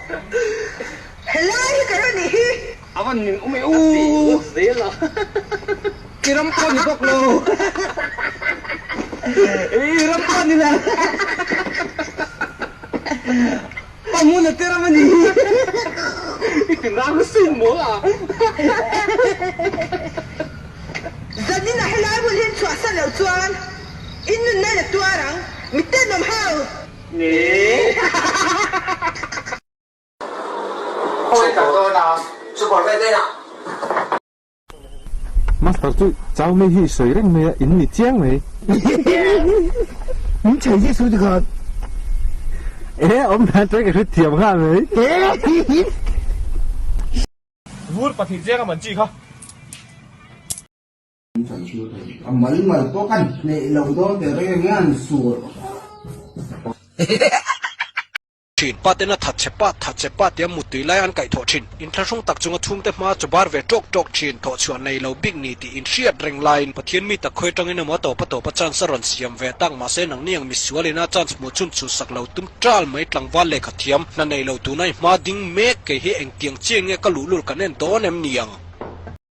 Helai hi ka rawn nih hi. A van nin awm e u. I ram pawh ni bawk lo. I ram pawh ni lo. Pa hmun a te ram a ni hi. I ti nang sin mawl a. Zanin ah helai hmun hi in chhuahsan loh chuan in nunna in a tuar ang. Mi tenawm ho. Master chu chau mai hi sawi reng mai a, in ni chiang mai. Min chhei zia su tikhan. E awm dan chuan ka hre thiam nghal mai. Vur pahnih chiang a man chi kha. A mal mal pawh kan hneh lo dawn teh reng enge an sual. Thin. Pa tena that che pa, that che pa tia muttui lai an kaih thawh thin. Inthlahrung tak chunga chhungte hma chu bar ve tawk tawk thin. Thawh chhuah nei lo bik ni tih inhriat reng laiin Pathian mi tak khawi tangin emaw a tawp a tawp a chance a rawn siam ve tak. Mahse nangni ang misual ina chance hmuh chhun chu sak lo tum tal mai tlangval lehkha thiam hna nei lo tuna i hma ding mek kei hi engtiang chian nge ka luhlul kan en dawn em ni ang?